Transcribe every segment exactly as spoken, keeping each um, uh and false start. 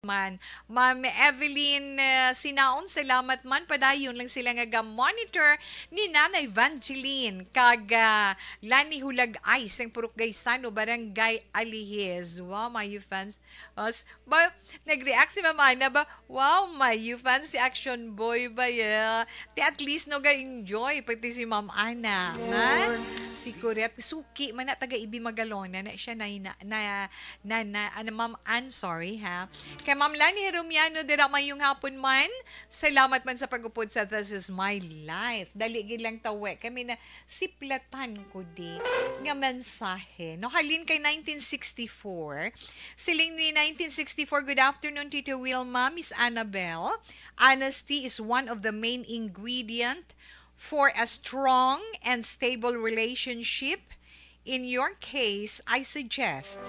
man. Ma'am Evelyn, ah, Sinaon, salamat man. Padayon lang sila nga ga-monitor ni Nanay Evangeline kag, ah, Lani Hulagay sang Purok Gaisano, Barangay Alihis. Wow, my fans. Os, ba, nag-react si Ma'am Ana ba? Wow, my fans, si Action Boy ba, yeah? Ti at least no ga-enjoy pati si Ma'am Ana, ha? Si Kuret, suki man na, taga Ibi Magalona na siya na, na, na, na, na, ano, Ma'am Ann, sorry, ha? Kay Ma'am Lani Heromiano, dira, mayong hapon man. Salamat man sa pag-upod sa This Is My Life. Dali gid lang tawe. Kami na siplatan ko di nga mensahe. No, halin kay nineteen sixty-four. Siling ni nineteen sixty-four, "Good afternoon, Tito Wilma, Miss Annabel. Honesty is one of the main ingredient for a strong and stable relationship. In your case, I suggest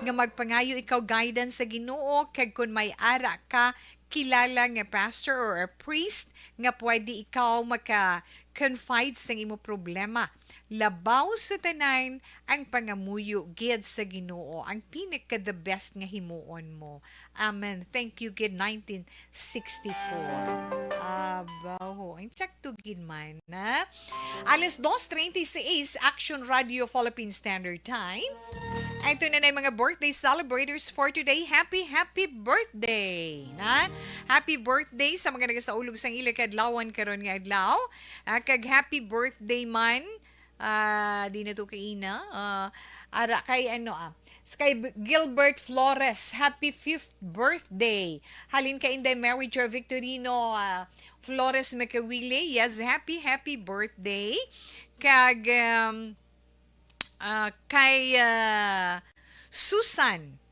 nga magpangayo ikaw guidance sa Ginoo, kag kon may ara ka kilala nga pastor or a priest nga pwede ikaw maka-confide sang imo problema. Labaw sa tanan, ang pangamuyo gid sa Ginoo ang pinaka the best nga himuon mo." Amen. Thank you gid, nineteen sixty-four. Abaw, ang tsakto gid man, na. Alas dos treinta y seis, Action Radio Philippine Standard Time. Ito na na yung mga birthday celebrators for today. Happy, happy birthday, na. Happy birthday sa mga nagasaulog sang ila kadlawan karon nga adlaw. Ah, kag happy birthday man, ah, di na to kaina. Ah, ara kay ano, ah, s-, kay B-, Gilbert Flores, happy fifth birthday. Halin kay Inday Mary Jo Victorino, ah, Flores Makawili, yes, happy, happy birthday. Kag, um, ah, kay, ah, Susan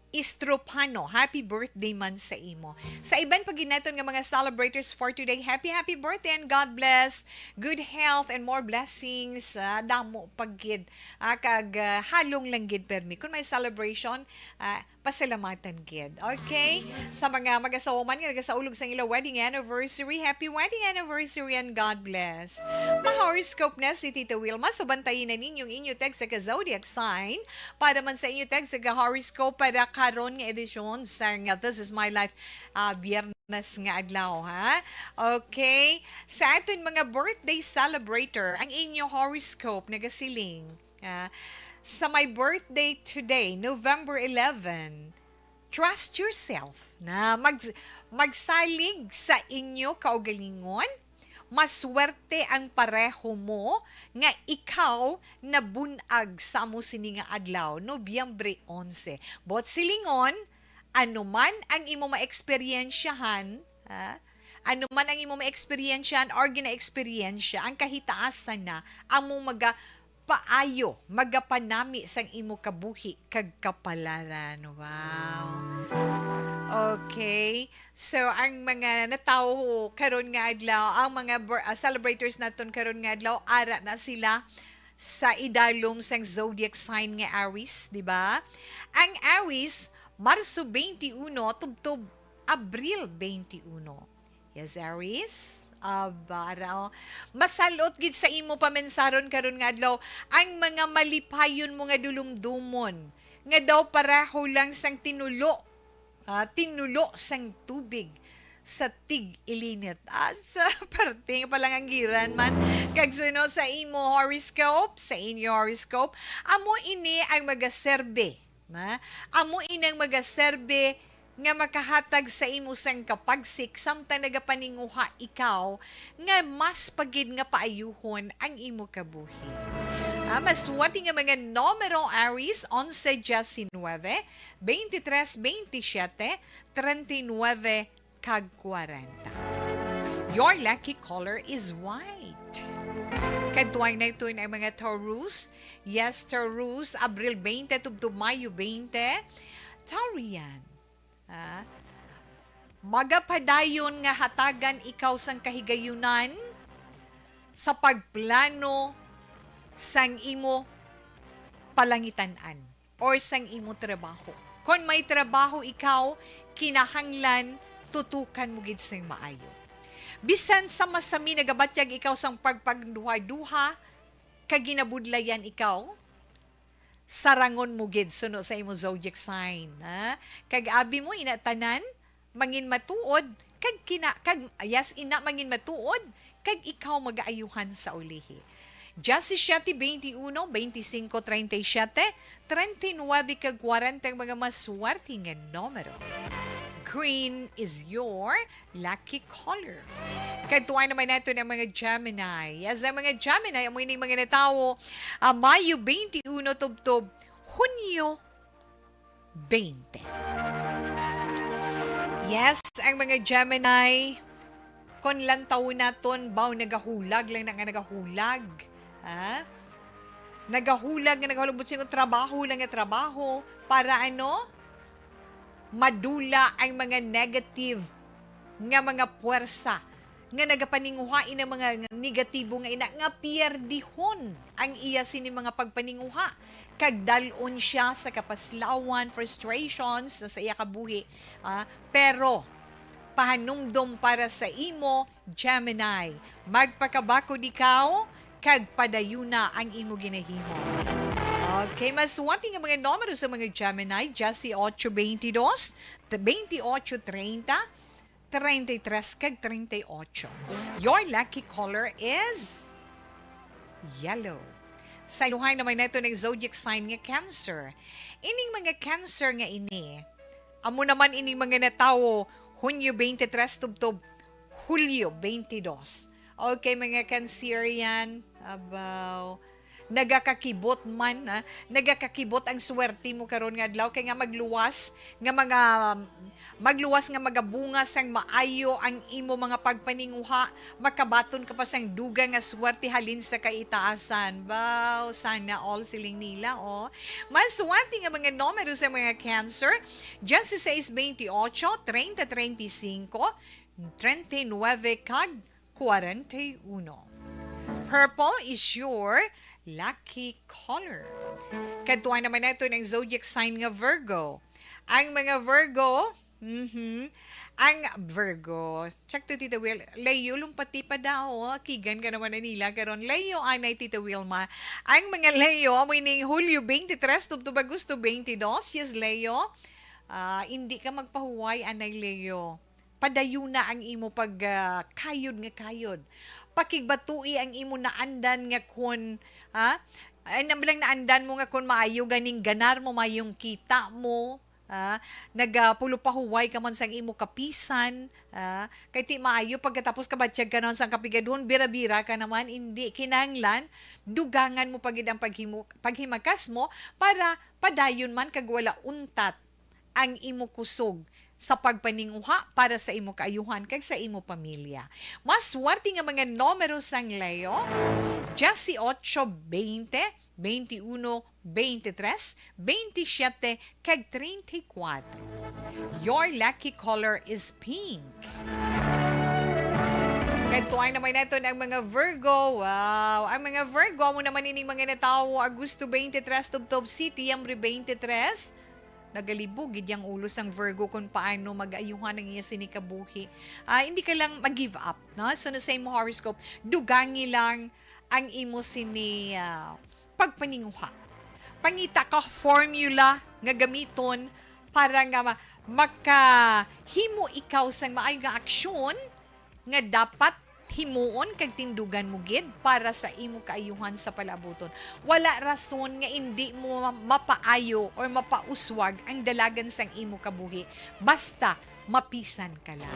Istropano, happy birthday man sa imo. Sa iban pa gid naton nga mga celebrators for today, happy, happy birthday and God bless, good health and more blessings. Ah, damo pa gid. Ah, kag, ah, halong lang gid permi. Kung may celebration, ah, pasalamatan gid. Okay? Sa mga mag-asawa man nga nagasaulog sa ila wedding anniversary, happy wedding anniversary and God bless. Ma-horoscope na si Tita Wilma. So, bantayin na ninyo ang inyo text sa ka-zodiac sign para man sa inyo text sa ka-horoscope para karon nga edisyon sa nga This Is My Life, ah, Biyernes nga adlaw, ha? Okay. Sa aton mga birthday celebrator, ang inyo horoscope nagasiling, ah, sa may birthday today, November eleven, trust yourself na mag-, magsalig sa inyo kaugalingon, maswerte ang pareho mo nga ikaw nabun-ag sa amo sini nga adlaw, Nobyembre onse. Buot silingon, ano man ang imo maeksperyensyahan, ha? Ano man ang imo maeksperyensyahan or ginaeksperyensya, ang kahitaasan na amo maga-, paayo, magapanami sang imo kabuhi kag kapalaran. Wow. Okay. So, ang mga natawo karon nga adlaw, ang mga bor-, ah, celebrators naton karon nga adlaw, ara na sila sa idalom sang zodiac sign nga Aries, di ba? Ang Aries, Marso twenty-one tubtob Abril twenty-one. Yes, Aries? Aba, ara, oh. Masalot gid sa imo pamensaron karon nga adlaw ang mga malipayon mo nga dulumdomon, nga daw pareho lang sang tinulo, ah, tinulo sang tubig sa tig-ilinit. Asa, perting palanganggiran man. Kag suno sa imo horoscope, sa inyo horoscope, amo ini ang magaserbe, na? Amo ini ang magaserbe nga makahatag sa imo sang kapagsik samtang nagapaninguha ikaw nga mas pa gid nga paayuhon ang imo kabuhi. Ah, maswerte nga mga numero, Aries, onse, diecinuebe, veintitrés, veintisiete, treinta y nueve, kag kwarenta. Your lucky color is white. Kadtuan na ito ang mga Taurus. Yes, Taurus, Abril twenty tubtob Mayo twenty. Taurian, ah, magapadayon nga hatagan ikaw sang kahigayunan sa pagplano sang imo palangitan-an or sang imo trabaho. Kon may trabaho ikaw, kinahanglan tutukan mo gid sing maayo. Bisan sa masami nagabatyag ikaw sang pagpagduha-duha kag ginabudlayan ikaw, sarangon mo gid suno sa imo zodiac sign, ha? Kag abi mo ina tanan, mangin matuod, kag kina-, kag, yes, ina mangin matuod, kag ikaw magaayuhan sa ulihi. Diyasisiete, beintiuno, beintisinko, treinta y siete, treinta y nuebe, kag kwarenta ang mga maswerte nga numero. Green is your lucky color. Kadtuan naman nato ng mga Gemini. Yes, ang mga Gemini, amo ining mga natawo, ah, Mayo beintiuno tubtob Hunyo bente. Yes, ang mga Gemini, kon lang taon naton, baw nagahulag lang na nga nagahulag. Ha? Nagahulag nga nagahulag, but sa trabaho lang nga trabaho. Para ano? Madula ang mga negative nga mga puwersa nga nagapaninguha ina mga negatibo nga ina nga pierdihon ang iya sini mga pagpaninguha, kag dal-on siya sa kapaslawan, frustrations sa iya kabuhi. Ah, pero pahanumdom para sa imo, Gemini, magpakabakod ikaw kag padayuna ang imo ginahimo. Okay, maswerte nga mga numero sa mga Gemini, diyasisiete, beintidos, beintiotso, treinta, treinta y tres, kag treinta y ocho. Your lucky color is yellow. Sa iluhay naman nato ng zodiac sign nga Cancer. Ining mga Cancer nga ini, amo naman ining mga natawo Hunyo beintitres tubtob Hulyo beintidos. Okay, mga Cancerian, abaw, nagakakibot man, ah, nagakakibot ang swerte mo karon nga adlaw, kay nga magluwas nga mga, magluwas nga magabunga sang maayo ang imo mga pagpaninguha, makabaton ka pa sang dugang nga swerte halin sa kaitaasan. Baw, sana all, siling nila, oh. Maswerte nga mga numero sa mga Cancer, diyasisiete, beintiotso, treinta, treinta y cinco, treinta y nuebe, kag kwarenta y uno. Purple is your lucky color. Kadtuan naman nato ng zodiac sign nga Virgo. Ang mga Virgo, mhm, ang Virgo, check to Tita Will. Leo, lumpati pa daw, oh. Kigan ka naman na nila karon. Leo, anay, Tita Wilma. Ang mga Leo, amo ining Hulyo beintitres tubtob Agosto beintidos. Yes, Leo. Ah, hindi ka magpahuway, anay, Leo. Padayuna ang imo pag, ah, kayod nga kayod. Pakigbatui ang imo naandan nga kun, ha? Ay, nang bilang naandan mo nga kun maayo ganing ganar mo, maayong kita mo, ha? Nagapulopahuway ka man sang imo kapisan, ha? Kay ti maayo pagkatapos kabatyag ka naman sang kapigadhon, bira-bira ka naman, hindi kinahanglan, dugangan mo pa gid ang paghimo-, paghimakas mo para padayon man kag wala untat ang imo kusog sa pagpaninguha para sa imo kaayuhan kag sa imo pamilya. Maswerte nga mga numero sang Leo, diyasisiete, bente, beintiuno, beintitres, beintisiete, kag treinta y kuwatro. Your lucky color is pink. Kadtuan naman nato ang mga Virgo. Wow! Ang mga Virgo, amo naman ining mga natawo Agosto beintitres tubtob Septyembre beintitres. Nagalibog gid yang ulo sang Virgo kung paano mag-ayuhan ang iya sini kabuhi. Ah, hindi ka lang mag-give up, no? So, na sa imo horoscope, dugangi lang ang imo sini, ah, pagpaninguha. Pangita ka formula nga gamiton para nga ma-, makahimo ikaw sang maayo nga aksyon nga dapat himuon kag tindugan mo gid para sa imo kaayuhan sa palaabuton. Wala rason nga indi mo ma-, mapaayo or mapauswag ang dalagan sang imo kabuhi, basta mapisan ka lang.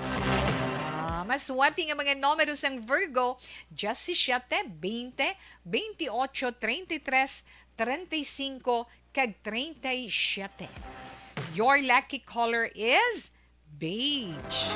Ah, maswerte nga mga numero sang Virgo, diyasisiete, bente, beintiocho, treinta y tres, treinta y cinco, kag treinta y siete. Your lucky color is beige.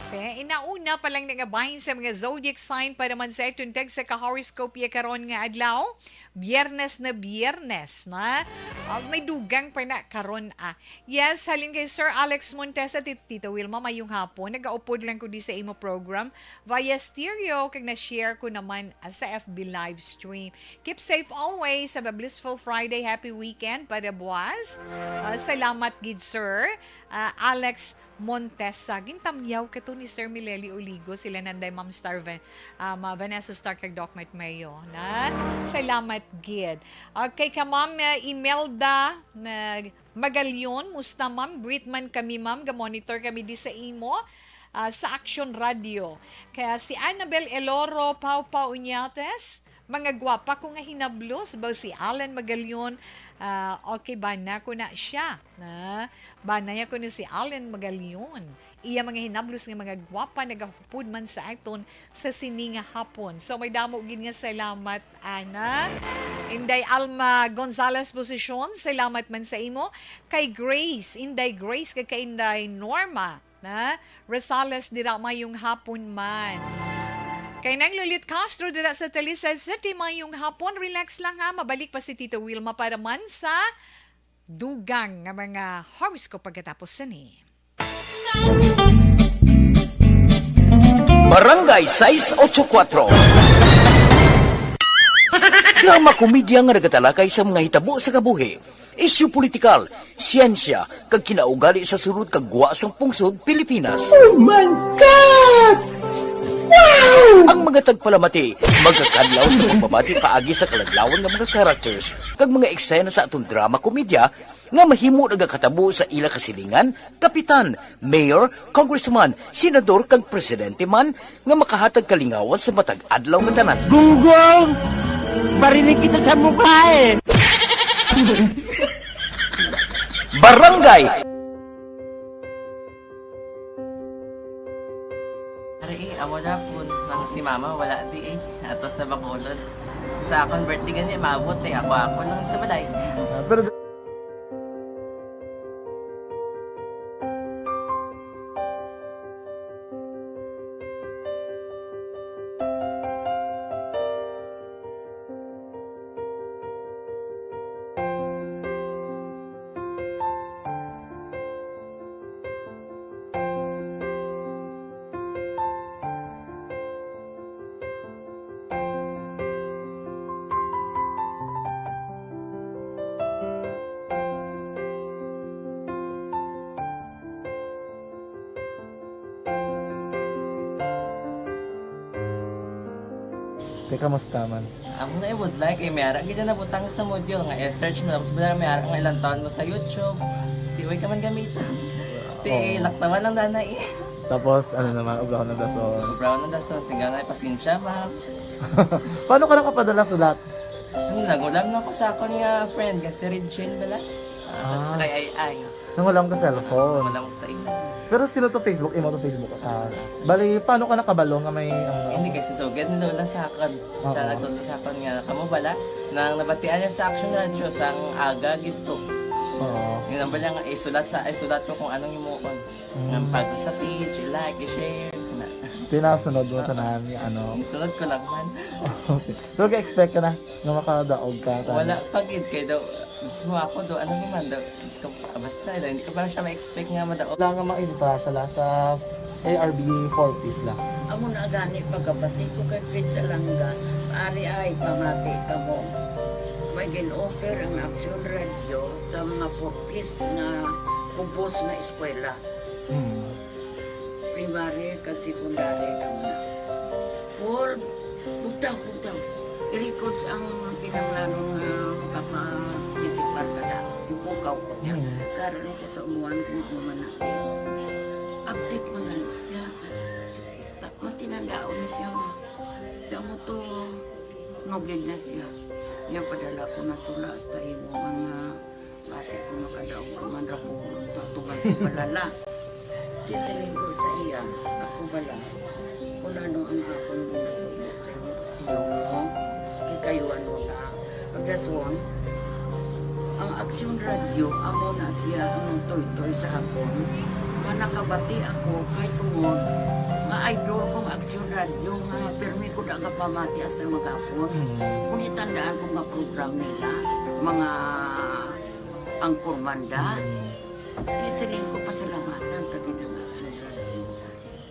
Te, inauna pa lang nga bahin sa mga zodiac sign para man sa aton tagsa ka horoscope ya karon nga adlaw. Biyernes na Biyernes na. Ah, may dugang pa na karon, ah. Yes, halin kay Sir Alex Montesa, Tit-, Tita Wilma, mayong hapon. Nagaupod lang ko di sa imo program via stereo, kag na-share ko naman, ah, sa F B live stream. Keep safe always. Have a blissful Friday. Happy weekend para buwas. Ah, salamat gid, Sir, ah, Alex Montesa. Gintamyaw kato ni Sir Mileli Oligo, sila nanday Ma'am Star Van-, ah, Ma Vanessa Star kag Doc Mike Mayo, na? Salamat gid. Okay, ka Ma'am, eh, Imelda na Magalion, musta, Ma'am? Greet man kami, Ma'am. Ga-monitor kami di sa imo, ah, sa Action Radio. Kaya si Annabel Eloro Pau Pau Uñates, mga gwapa ko nga hinablos, ba si Alan Magalion? Ah, okay, bana ko na siya. Na, bana niya ko ni si Alan Magalion. Iya mga hinablos nga mga gwapa nagahupod man sa aton sa sini nga hapon. So, may damo gid nga salamat, Ana. Inday Alma Gonzalez Posisyon, salamat man sa imo. Kay Grace, Inday Grace, kag kay Inday Norma, na, Rosales, dira, mayong hapon man. Kay Nang Lulit Castro, dira sa Talisay City, mayong hapon. Relax lang ha, mabalik pa si Tito Wilma para man sa dugang nga mga horoscope pagkatapos sini. Barangay sais ocho kuwatro. Drama komedya nga nagatalakay sa mga hitabo sa kabuhi, isyu politikal, siyensya, kag kinaugali sa sulod kag gwa sang pungsod Pilipinas. Oh my God! Wow! Ang mga tagpalamati magakadlaw sa pagbabati paagi sa kaladlawan nga mga characters kag mga eksena sa aton drama komedya nga mahimo nagakatabo sa ila kasilingan, kapitan, mayor, congressman, senador, kag presidente man nga makahatag kalingawan sa matag adlaw nga tanan. Gunggong! Barinig kita sa mukha eh! Barangay! Ari, eh, amo na po. Nang si mama, wala di eh. Ato sa Bacolod. Sa akon birthday gani, maabot eh. Ako, ako lang sa balay. Ah, pero Te, kamusta man? Amo na, eh, would like, eh, may ara gid na nabutang sa module nga i-search mo, tapos wala, may ara nga ilang taon mo sa YouTube. Di, way ka man gamiton. Ti, oo, laktawan lang, nanay. Tapos, ano naman, obrahon ng dason. Obrahon ng dason, sigang na, pasensya, ma'am. Paano ka nakapadala sulat? Ano, nag-ulam na ako sa akon nga friend, nga si Regine bala. Ah, ah, sa kay Ay Ay. Nangulam ka cellphone? Wala mo sa imo. Pero sino to Facebook? Imo to Facebook account? Bali, paano ka nakabalo nga may, ano? Hindi, kay si Sugad ni Lola sa akon. Siya, oo, nagtudlo sa akon nga, kamo bala, nang nabatian niya sa Action Radio, sang aga gid to. Oo. Yun ang bala nga, isulat sa, isulat ko kung anong himuon. Mm. Nga pag sa page, i-like, i-share, na. Tinasunod mo, ah, tanan, ano? Isunod ko lang man. Okay. Pero ga-expect ka na nga makadaog ka, tanan? Wala pa gid, kay daw, mismo ako daw, ano naman daw, Diyos ko, basta daw, hindi ko pa siya ma-expect nga madaog. Wala nga mainta siya la sa A R B four Ps la. Amo na gani pagkabati ko kay Fred Salanga, ari ay pamati kamo. May gin-offer ang Action Radio sa mga four Ps nga kubos nga eskwela. Mm. Primary kag secondary kamo na. Paul, bugtaw, bugtaw. I-records ang kinahanglanon nga makaparticipar ka na. Ipukaw ko niya. Mm. Karon ni siya sa umuan kung ano man natin. Update man gali siya. Pa-, matinandaon na siya. Damo to, nugid na siya. Niya padala ko na tula hasta imo man nga basi ko makadaog ka man ra ko, tutugan ko palala. Di siling ko sa iya, ako bala, kung ano ang akong ginatudlo sa iyo, iyo mo, kikayuan mo na. Pagdason, ang Aksyon Radio, amo na siya ang nagtoytoy sa akon. Nga nakabati ako, kay tungod, nga idol kong Aksyon Radio, nga pirmi ko da nga pamati hasta maghapon. Mm. Kung itandaan ko nga program nila, mga Angkor Manda. Mm. Kaya siling ko, pasalamatan ta gid ang Action Radio.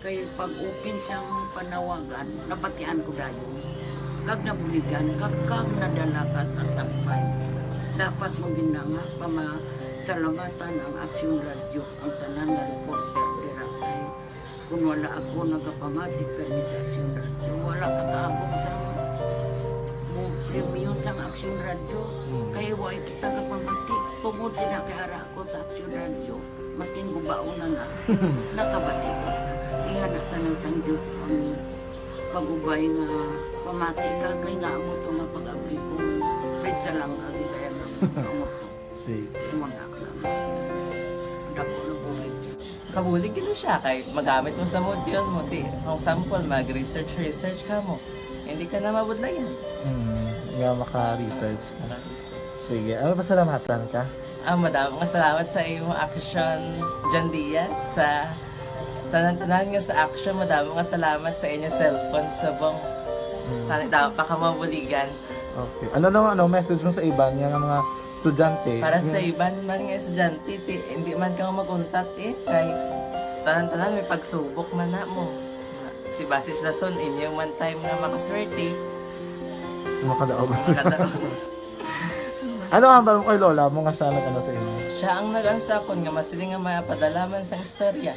Kay pag-open sang panawagan, nabatian ko dayon. Kag nabuligan, kag, kag nadala ka sa tampay. Dapat mo gid na nga pamasalamatan ang Action Radio, ang tanan nga reporter. Wala ako nagapamati kani sa Aksyon Radyo. Wala ka kaabot sa mo premyo sang Aksyon Radyo. Hmm. Kay wa kita kapamati. Tungod sila kay ara ako sa Aksyon Radyo. Maskin gubaon na na. Nakabati ko. Ingana tanan sang Diyos ang pag-ubay nga pamati ka kay nga amo to nga pag-abri ko. Pizza lang ang kaya nga amo to. Sige. Wala lang. Dako na bulig siya. Kabulig gid siya kay magamit mo sa module mo. Di, for example, mag-research, research ka mo. Hindi ka na mabudlayan. Hmm, nga maka-research ka. Maka-research. Sige, ano, pasalamatan ka? Ah, madamo nga salamat sa imo Action, John Diaz, sa tanan-tanan nga sa Action. Madamo nga salamat sa inyo cellphone subong. Hmm. Tani, dapat pa ka mabuligan. Okay. Ano naman, ano, message mo sa iban nga, nga mga estudyante? Para sa Nga iban man nga estudyante, ti, hindi man ka mag-untat eh. Kay tanan-tanan may pagsubok man na mo. Ti, basis na son, inyo man time nga makaswerte. Makadaog. Makadaog. Ano ang hambal mo kay lola mo nga siya nag-ano sa imo? Siya ang nag-ano sa akon nga masiling nga mapadala man sang istorya.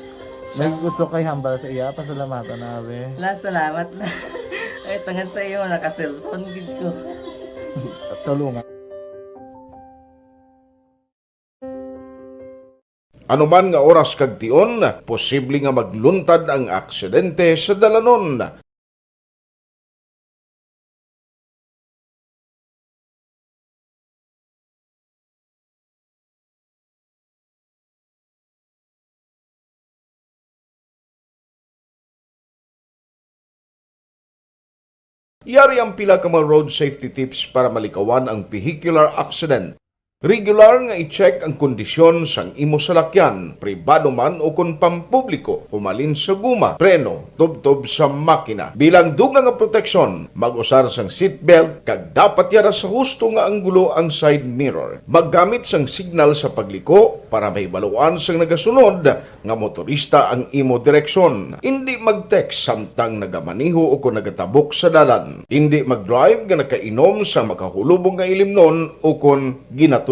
May gusto kay hambal sa iya, pasalamatan na, be. La, salamat na. Ay, tungod sa iyo, naka-cellphone gid ko. Tulungan. Anuman nga oras kag tion, posible nga magluntad ang aksidente sa dalanon. Yari ang pila ka mga road safety tips para malikawan ang vehicular accident. Regular nga i-check ang kondisyon sang imo salakyan, pribado man o kon pampubliko, humalin sa guma, preno, tubtob sa makina. Bilang dugang nga proteksyon, mag-usar sang seatbelt kag dapat yara sa husto nga anggulo ang side mirror. Maggamit sang signal sa pagliko para mahibaluan sang nagasunod nga motorista ang imo direksyon. Indi mag-text samtang nagamaneho o kon nagatabok sa dalan. Indi mag-drive nga nakainom sa makahulubong nga ilimnon o kon ginatuyo.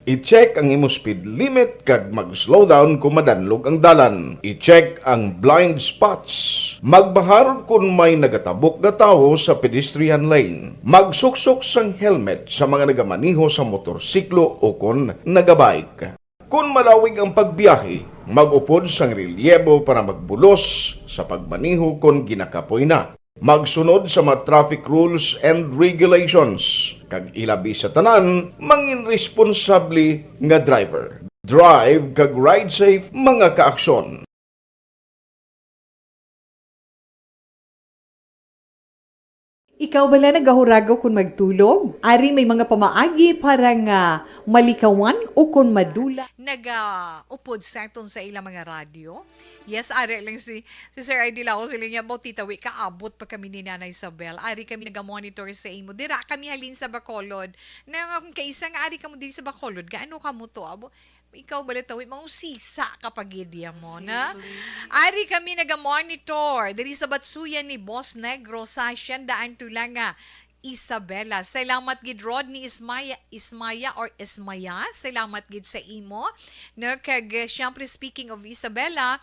I-check ang imo speed limit kag mag-slow down kon madanlog ang dalan. I-check ang blind spots. Magbahar kon may nagatabok nga tawo sa pedestrian lane. Magsuksok sang helmet sa mga nagamaneho sa motorsiklo o kon nagabike. Kon malawig ang pagbiyahe, mag-upod sang relyebo para magbulos sa pagmaneho kon ginakapoy na. Magsunod sa mga traffic rules and regulations, kag ilabi sa tanan, mangin responsable nga driver. Drive kag ride safe, mga kaaksyon. Ikaw bala nagahuragaw kon magtulog? Ari may mga pamaagi para nga malikawan o kon madula. Nagaupod sa aton sa ilang mga radyo. Yes, ari lang si, si Sir Ardilao, sila niya, "Baw, tita, wi, kaabot pa kami ni Nanay Isabel. Ari kami nagamonitor sa imo. Dira kami halin sa Bacolod." Na, nga, kung kaisa nga ari kamo diri sa Bacolod, gaano kamo to? Abo, ikaw bala, tawi, mausisa ka pa gid ya mo, na? Ari kami nagamonitor diri sa Batsuyan ni Boss Negro sa Hacienda Antulanga, Isabela. Salamat gid, Rodney Ismaya, Ismaya or Ismaya. Salamat gid sa imo. No, kag, eh, syempre, speaking of Isabela,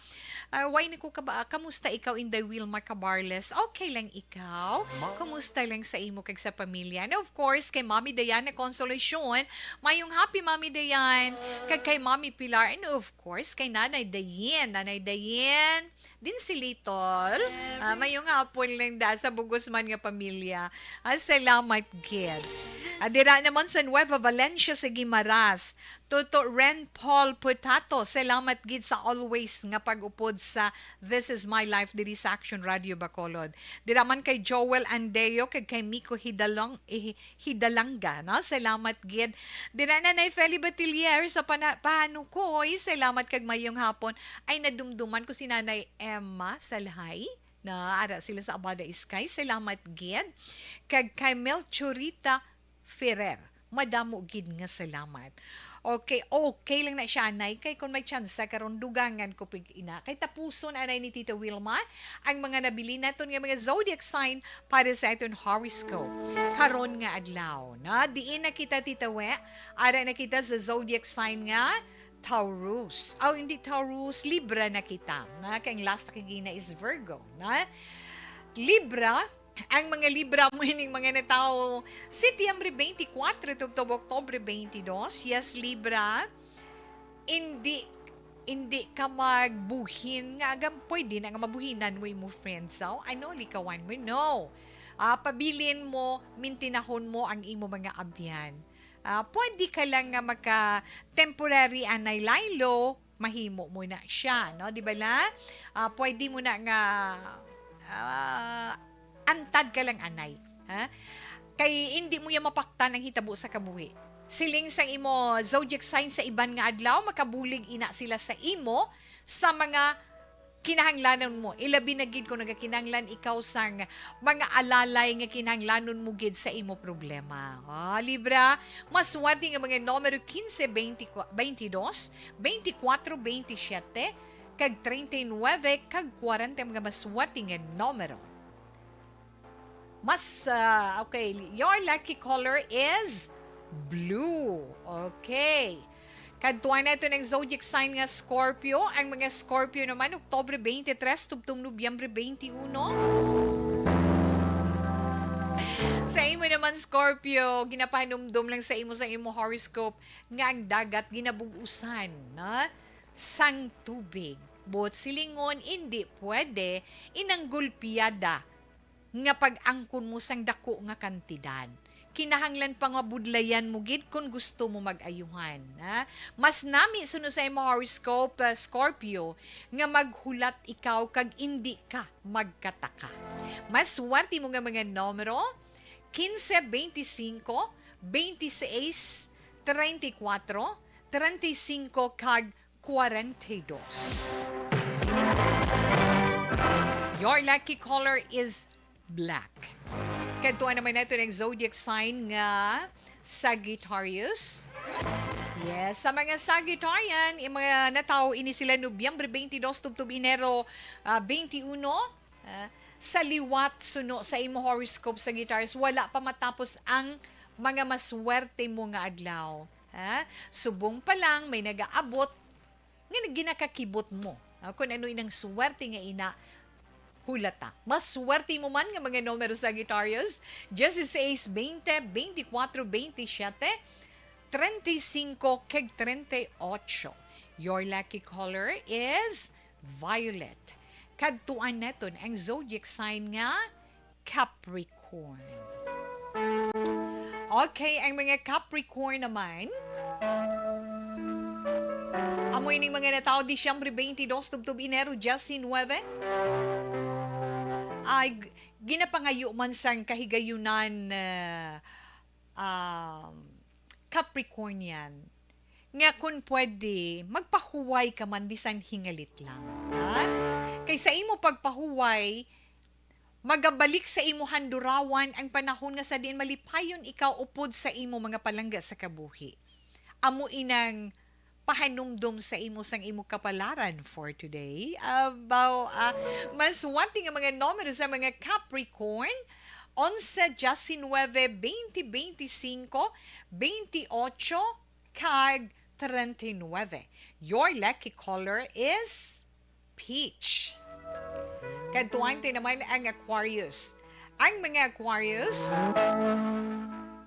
ah, why ni ko kaba-, kamusta ikaw, Inday Wilma Cabarles? Okay lang ikaw? Kumusta lang sa imo kag sa pamilya? And of course, kay Mami Diana Consolacion, mayong happy, Mami Diane. Kag kay Mami Pilar, and of course, kay Nanay Diane. Nanay Diane, din si Little. Ah, mayong hapon lang da sa bugos man nga pamilya. Ah, salamat gid. Ah, dira naman sa Nueva Valencia sa Guimaras, Toto Ren Paul Potato, salamat gid sa always nga pag-upod sa This Is My Life diri sa Action Radio Bacolod. Dira man kay Joel Andeo kag kay Miko Hidalong, eh, Hidalanga, no? Salamat gid. Dira Nanay Feli Batilier sa pana-, Panukoy, salamat kag mayong hapon. Ay, nadumduman ko si Nanay Emma Salhay. Na ara sila sa Abada Iskay. Salamat gid. Kag kay Melchorita Ferrer, madamo gid nga salamat. Okay, okay lang na siya, anay, kay kung may tsansa karon, dugangan ko pig ina. Kay tapuson, anay, ni Tita Wilma ang mga nabilin naton nga mga zodiac sign para sa aton horoscope karon nga adlaw. Na, diin na kita, Tita We? Ara na kita sa zodiac sign nga Taurus. Aw, hindi Taurus. Libra na kita. Na, kay ang last na kagina is Virgo. Na? Libra, ang mga Libra mo ining mga natawo Setyembre twenty-four tubtob Oktobre twenty-two. Yes, Libra. Hindi, hindi ka magbuhin nga agam, pwede na nga mabuhinan mo imo friend. So, ano, likawan mo? No. Ah, pabilin mo, mintinahon mo ang imo mga abyan. Ah, pwede ka lang nga maka temporary anay laylo, mahimo mo na siya, no? Di ba la? Ah, pwede mo na nga, ah, antad ka lang anay, ha? Kay hindi mo ya mapaktan ang hitabo sa kabuhi. Siling sang imo zodiac sign sa iban nga adlaw, makabulig ina sila sa imo sa mga kinahanglanon mo. Ilabi na gid kung nagakinahanglan ikaw sang mga alalay nga kinahanglanon mo gid sa imo problema. Ah, Libra, maswerte nga mga numero quince, twenty, twenty-two, twenty-four, twenty-seven, kag treinta y nueve, kag kwarenta ang mga maswerte nga numero. Mas, ah, okay, your lucky color is blue. Okay. Kadtuan naton ang zodiac sign nga Scorpio. Ang mga Scorpio naman, Oktubre twenty-three tubtob Nobyembre twenty-uno. Sa imo naman, Scorpio, ginapahanumdom lang sa imo, sa imo horoscope nga ang dagat ginabug-usan na sang tubig. Buot silingon, indi pwede inanggulpiyada nga pag-angkon mo sang dako nga kantidad. Kinahanglan pa nga budlayan mo gid kon gusto mo mag-ayuhan, ha? Mas nami suno sa imo horoscope, uh, Scorpio, nga maghulat ikaw kag indi ka magkataka. Mas swerte mo nga mga numero, quince, veinticinco, veintiséis, treinta y cuatro, treinta y cinco, kag kwarenta y dos. Your lucky color is black. Kadtuan naman nato ang zodiac sign nga Sagittarius. Yes, sa mga Sagittarian, yung mga natawo ini sila Nobyembre twenty-two tubtob Enero, ah, twenty-one, ah, sa liwat suno sa imo horoscope, Sagittarius, wala pa matapos ang mga maswerte mo nga adlaw. Ha? Subong pa lang may nagaabot nga ginakakibot mo. Ah, kung ano inang swerte nga ina, hulata. Mas swerte mo man nga mga numero, Sagittarius, dieciséis, veinte, veinticuatro, veintisiete, treinta y cinco, kag treinta y ocho. Your lucky color is violet. Kadtuan naton ang zodiac sign nga Capricorn. Okay, ang mga Capricorn naman, amo ining mga natawo Disyembre twenty-two tubtob Enero diecinuebe. Ay, g-, ginapangayo man sang kahigayunan, ah, um, Capricornian, nga kun pwede, magpahuway ka man bisan hingalit lang, ha? Kay sa imo pagpahuway, magabalik sa imo handurawan ang panahon nga sa diin malipayon ikaw upod sa imo mga palangga sa kabuhi. Amo inang pahanumdom sa imo sang imo kapalaran for today. Abaw, ah, mas swerte nga mga numero sa mga Capricorn, onse, diecinuebe, veinte, veinticinco, veintiocho, kag treinta y nueve. Your lucky color is peach. Kadtuan ta naman ang Aquarius. Ang mga Aquarius,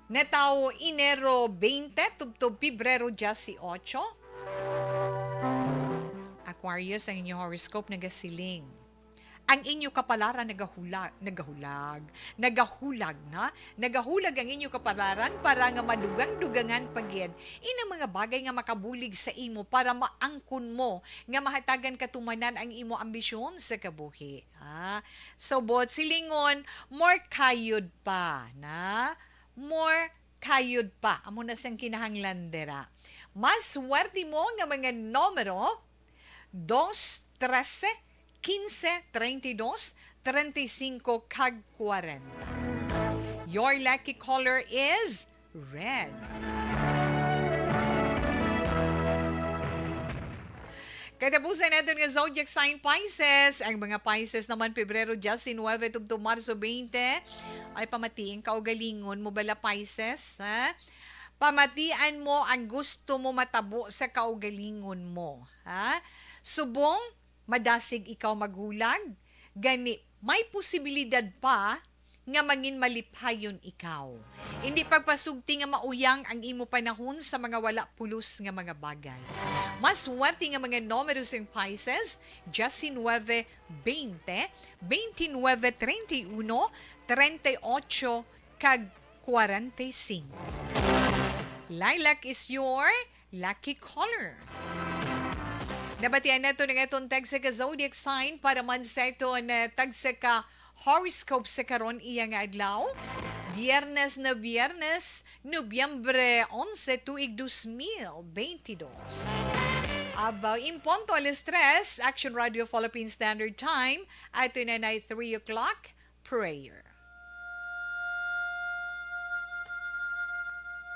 natawo Enero twenty tubtob Pebrero dieciocho. Aquarius, ang inyong horoscope nagasiling. Ang inyo kapalaran nagahula-, nagahulag, nagahulag na, nagahulag ang inyo kapalaran para nga madugang-dugangan pa gid inang mga bagay nga makabulig sa imo para maangkon mo nga mahatagan katumanan ang imo ambisyon sa kabuhi. Ah, so, buot silingon, more kayod pa na, more kayod pa. Amo na siyang kinahanglan dira. Mas swerte mo nga mga numero, dos, trese, quince, treinta y dos, treinta y cinco, kag kwarenta. Your lucky color is red. Katapusan naton nga zodiac sign, Pisces. Ang mga Pisces naman, Pebrero diecinuebe tubtob Marso twenty. Ay, pamati ang kaugalingon mo bala, Pisces, ha? Pamatian mo ang gusto mo matabo sa kaugalingon mo, ha? Subong madasig ikaw maghulag, gani may posibilidad pa nga mangin malipayon ikaw. Hindi pagpasugti nga mauyang ang imo panahon sa mga wala pulos nga mga bagay. Mas swerte nga mga numero sang Pisces, diecinuebe, veinte, veintinuebe, treinta y uno, treinta y ocho, kag kwarenta y cinco. Lilac is your lucky color. Nabatian nato ang aton tagsa ka zodiac sign para man sa aton, eh, tagsa ka horoscope sa karon iya nga adlaw. Biyernes na Biyernes, Nobyembre onse, tuig dos mil bentidós. About in punto alas tres, Action Radio Philippine Standard Time, ato na na three o'clock, prayer.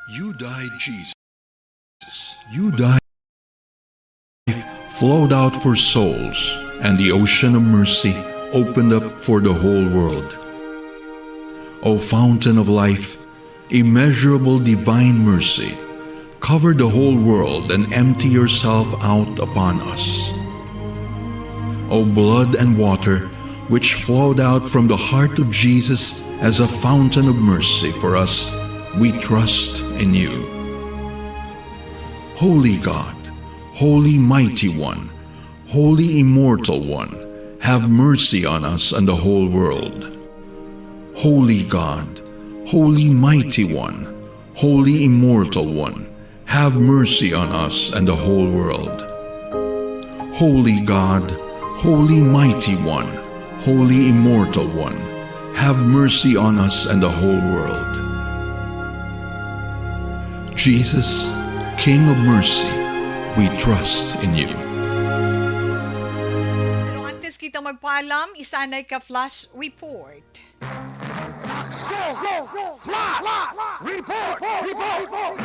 You died, Jesus. You died. Life flowed out for souls, and the ocean of mercy opened up for the whole world. O fountain of life, immeasurable divine mercy, cover the whole world and empty yourself out upon us. O blood and water, which flowed out from the heart of Jesus as a fountain of mercy for us, we trust in you. Holy God, Holy Mighty One, Holy Immortal One, have mercy on us and the whole world. Holy God, Holy Mighty One, Holy Immortal One, have mercy on us and the whole world. Holy God, Holy Mighty One, Holy Immortal One, have mercy on us and the whole world. Jesus, King of Mercy, we trust in you. Pero antes kita magpaalam, isa na ka flash report. Action! Flash! Report! Report!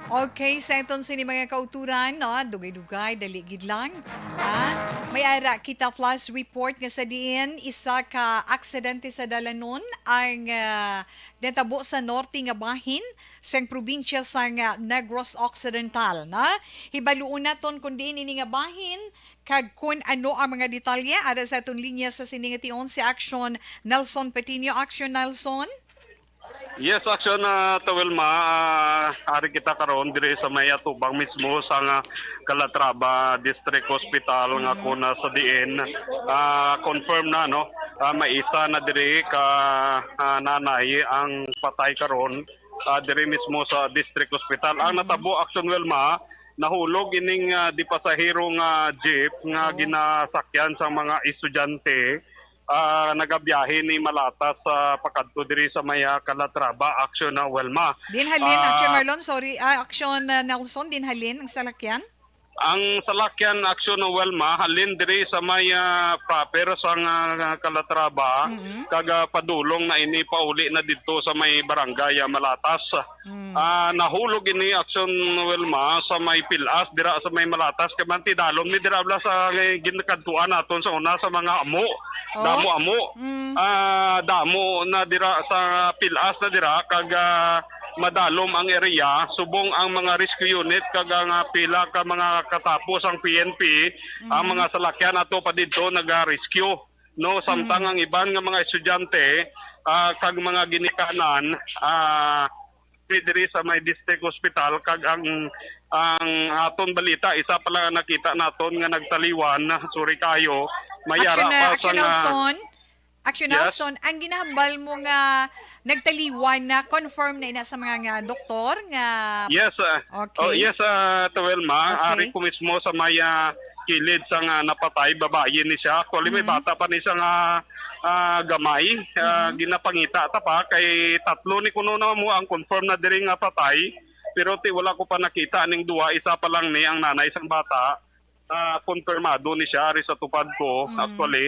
Okay, sa aton sini mga kauturan, no, dugay-dugay, dali gid lang. Ha? May ara kita flash report nga sa diin isa ka aksidente sa dalanon ang, ah, natabo sa norte nga bahin sang probinsya sang, ah, Negros Occidental, na hibaluon naton kung diin ini nga bahin kag kun ano ang mga detalye. Ara sa aton linya sa sini nga tion si Action Nelson Patino. Action Nelson. Yes, Action, ah, Tawilma, ah, ari kita karon diri sa may atubang mismo sa nga Calatrava District Hospital nga, mhm, kun, ah, sa diin, ah, confirm na, no, ah, may isa na diri ka, ah, nanay ang patay karon, ah, diri mismo sa District Hospital. Ang, mhm, natabo, Action Wilma, nahulog ining, ah, di pasahero nga jeep nga, oh, ginasakyan sa mga estudyante, ah, nagabiyahe ni Malatas sa pakadto diri sa may, ah, Calatrava. Action na, Wilma. Din halin, Action, ah, Marlon, sorry, ah, Action, ah, Nelson, din halin ang salakyan? Ang salakyan, Action na, Wilma, halin diri sa may, ah, proper sa nga Calatrava, mm-mm, kag, ah, padulong na ini, pauli na didto sa may barangay, ah, Malatas. Mm. Ah, nahulog ini, Action Wilma, sa may pilas, dira sa may Malatas, kay man tidalom ni dira bala sa ginakadtuan naton sa una sa mga amo. Oh? Damo amo. Mm. Ah, damo na dira sa pilas na dira, kag, ah, madalom ang area, subong ang mga rescue unit, kag ang, ah, pila ka mga katapos ang P N P, ang, mhm, mga salakyan ato pa didto naga-rescue, no? Samtang, mhm, ang iban nga mga estudyante, ah, kag mga ginikanan, ah, diri sa may district hospital, kag ang, ang aton balita, isa pa lang ang nakita naton nga nagtaliwan, sorry kayo, may ara, Action, uh, pa Action sa nga Nelson. Action, yes, Nelson, ang ginahambal mo nga nagtaliwan na, confirm na ina sa mga nga doktor nga. Yes, ah, okay, oh, yes, ah, Tawelma, okay, ari ko mismo sa may, ah, kilid sa nga napatay, babayi ni siya. Actually, may, mhm, bata pa ni siya nga, ah, gamay. Ah, mhm, ginapangita ta pa kay tatlo ni kuno na mo ang confirm na diri nga patay. Pero ti wala ko pa nakita ning duwa, isa pa lang ni ang nanay sang bata. Ah, konfirmado ni siya ari sa tupad ko. Mm. Actually,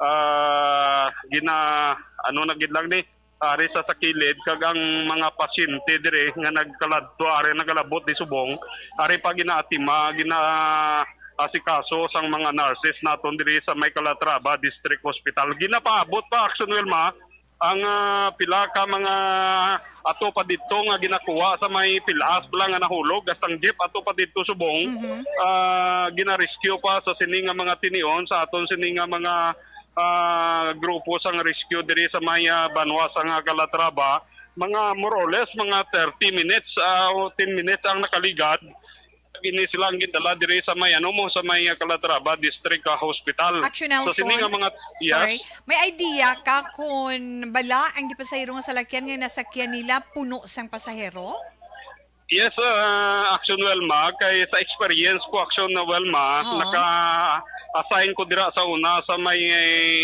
ah, gina-, ano na gid lang ni, ari sa, sa kilid, kag ang mga pasyente dire nga nagkaladto, ari nagalabot di subong, ari pa ginaatima, gina-, asikaso sang mga nurses naton diri sa may Calatrava District Hospital. Ginapaabot pa, Action Wilma, Ang, ah, pila ka mga ato pa didto nga ginakuha sa may pilas bala nga nahulog, hasta ang jeep ato pa didto subong, Mhm. ah, gina-rescue pa sa sini nga mga tinion, sa aton sini nga mga, ah, grupo sang rescue diri sa may, ah, banwa sang, ah, Calatrava. Mga more or less, mga thirty minutes, ah, o ten minutes ang nakaligad. Ini sila ang gindala diri sa may, ano mo, sa may, ah, Calatrava District, ah, Hospital. Action So, sini Nelson. nga mga, yes. Sorry. May idea ka kung bala ang gipasahero nga salakyan nga nasakyan nila puno sang pasahero? Yes, ah, Action Wilma, kay sa experience ko, Action na Wilma, Oo. naka-assign ko dira sa una sa may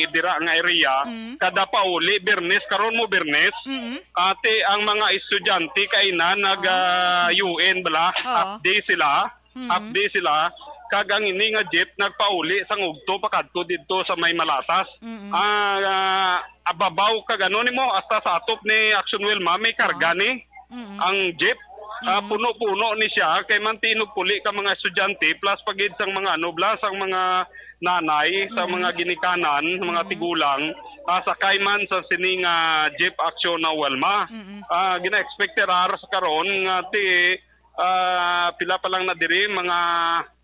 dira nga area. Mm. Kada pauli, Biyernes, karon mo Biyernes, Mm. ate, ang mga estudyante kaina nag, Ah. ah, U N bala, Oo. half day sila, Mm. half day sila, kag ang ini nga jeep nagpauli sang ugto pakadto didto sa may Malatas. Mm. Ah, ah, ababaw kag ano nimo, hasta sa atop ni Action Wilma, may karga Oo. ni Mm. ang jeep. Ah, Mm. puno-puno ni siya, kay man tinugpuli ka mga estudyante, plus pagid sang mga ano, bala, sang mga nanay, sa Mm. mga ginikanan, mga Mm. tigulang, ah, sakay man sa sining, ah, jeep Action na Wilma. Mm. Ah, gina-expect ra sa karon nga ti, ah, pila pa lang na diri, mga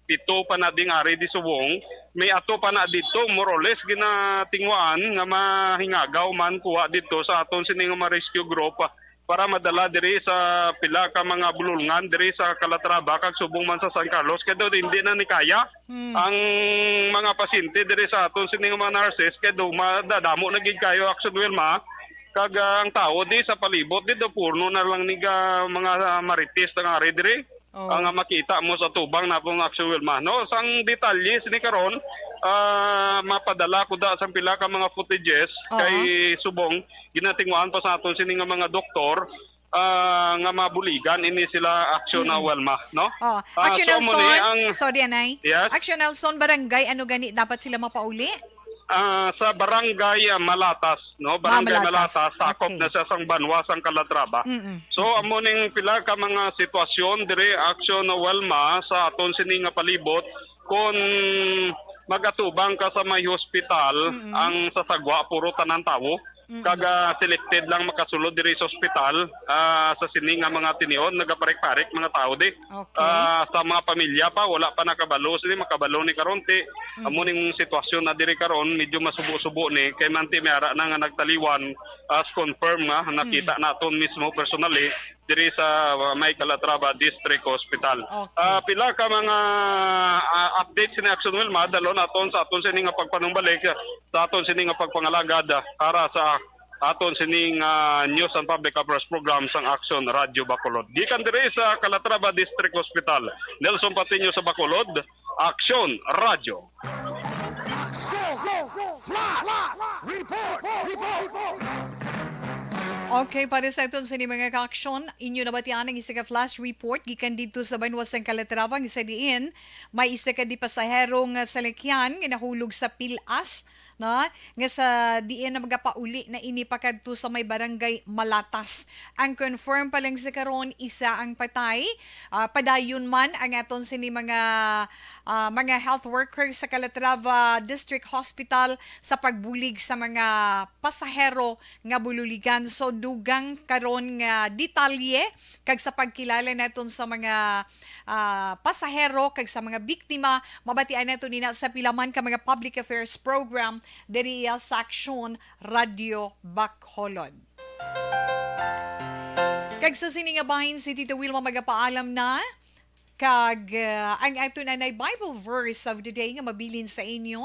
pito pa na ding ari di subong. May ato pa na dito, more or less, ginatingwaan nga mahingagaw man kuha dito sa aton sini nga mga rescue group para madala diri sa pila ka mga bululngan diri sa Calatrava kag subong man sa San Carlos, kay daw hindi na ni kaya Hmm. ang mga pasyente diri sa aton sini nga mga nurses, kay daw madadamo na gid kayo, Action Wilma, kag, ah, ang tao di sa palibot di daw purno na lang ni ga mga marites nga ari diri. Oh. Ang makita mo sa tubang na pong Action Wilma, no? Sang detalye sini karon, ah, mapadala ko da sang pila ka mga footages Oo. kay subong ginatingwaan pa sa aton sini nga mga doktor, ah, nga mabuligan ini sila Action na Mm. Wilma, no? Oh, Ah, Action so, amo ni Nelson, ang sorry, anay. Yes? Action Nelson, barangay, ano gani dapat sila mapauli? Ah, sa barangay, ah, Malatas, no? Barangay Malatas. Malatas, sakop Okay. na siya sang banwa sang Calatrava. Mm-mm. So, amo ning pila ka mga sitwasyon diri, Action na Wilma, sa aton sini nga palibot, kung magatubang ka sa may hospital, Mm-mm. ang sasagwa, puro tanan tawo. Mm. Kag, ah, selected lang makasulod diri sa ospital, ah, sa sini nga mga tinion, nagaparik-parik mga tao di. Okay. Ah, sa mga pamilya pa, wala pa nakabalo. Sini makabalo ni karon ti, Mm. amo ning sitwasyon na diri karon, medyo masubo-subo ni. Kay man ti may ara na nga nagtaliwan, as confirm nga nakita Mm. naton mismo personally diri sa, ah, may Calatrava District Hospital. Okay. Ah, pila ka mga, ah, updates ni Action Wilma, dalon naton sa aton sini nga pagpanumbalik, sa aton sini nga pagpangalagad, ah, para sa aton sining, ah, News and Public Affairs Program sang Action Radio Bacolod. Gikan diri sa Calatrava District Hospital, Nelson Patiño sa Bacolod, Action Radio. Action! Flash! Report! Report! Okay, para sa aton sini mga ka-action, inyo nabatian ang isa ka flash report gikan didto sa banwa sang Calatrava, nga sa diin may isa ka di pasahero nga salakyan nga nahulog sa pilas, no? Nga sa diin na magapauli na ini pakadto sa may barangay Malatas. Ang confirm pa lang sa karon, isa ang patay. Ah, padayon man ang aton sini mga, ah, mga health worker sa Calatrava District Hospital sa pagbulig sa mga pasahero nga bululigan. So, dugang karon nga detalye kag sa pagkilala naton sa mga, ah, pasahero kag sa mga biktima, mabatian nato nina sa pila man ka mga public affairs program diri sa Action Radio Bacolod. Kag sa sini nga bahin, si Tita Wilma magapaalam na. Kag, ah, ang aton anay Bible verse of the day nga mabilin sa inyo,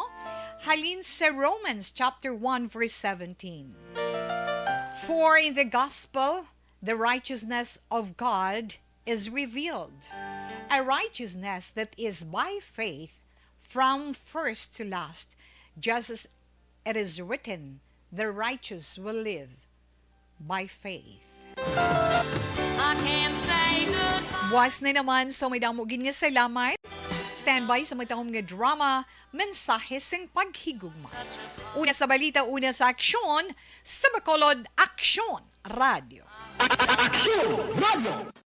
halin sa Romans chapter one, verse seventeen. For in the gospel, the righteousness of God is revealed, a righteousness that is by faith from first to last, just as it is written, "The righteous will live by faith." I can't say goodbye. Buwas na naman, so may damo gid nga salamat. Standby sa matahom nga drama, mensahe sing paghigugma. Una sa balita, una sa aksyon, sa Bacolod Aksyon Radio. Aksyon Radio.